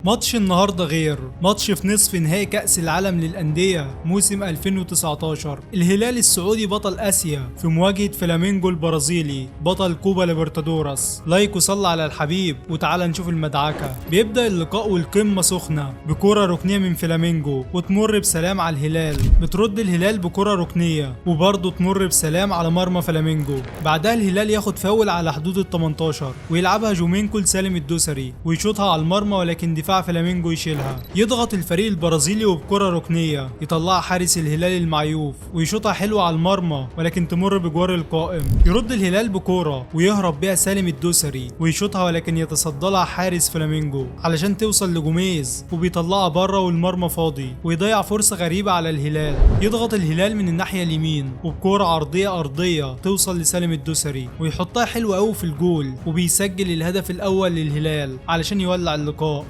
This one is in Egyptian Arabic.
ماتش النهارده غير ماتش في نصف نهائي كأس العالم للأندية موسم 2019. الهلال السعودي بطل آسيا في مواجهة فلامينجو البرازيلي بطل كوبا ليبرتادورس. لايك وصلى على الحبيب وتعالى نشوف المدعكة. بيبدأ اللقاء والقمة سخنة بكرة ركنية من فلامينجو وتمر بسلام على الهلال. بترد الهلال بكرة ركنية وبرضه تمر بسلام على مرمى فلامينجو. بعدها الهلال ياخد فاول على حدود ال 18 ويلعبها جومينكو لسالم الدوسري ويشوطها على المرمى، ولكن دفاع فلامينجو يشيلها. يضغط الفريق البرازيلي وبكرة ركنية يطلعها حارس الهلال المعيوف ويشوطها حلوة على المرمى، ولكن تمر بجوار القائم. يرد الهلال بكرة ويهرب بيها سالم الدوسري ويشوطها، ولكن يتصدى لها حارس فلامينجو علشان توصل لجوميز وبيطلعها بره والمرمى فاضي ويضيع فرصة غريبة على الهلال. يضغط الهلال من الناحية اليمين وبكرة عرضية أرضية توصل لسالم الدوسري ويحطها حلوة قوي في الجول وبيسجل الهدف الأول للهلال علشان يولع اللقاء.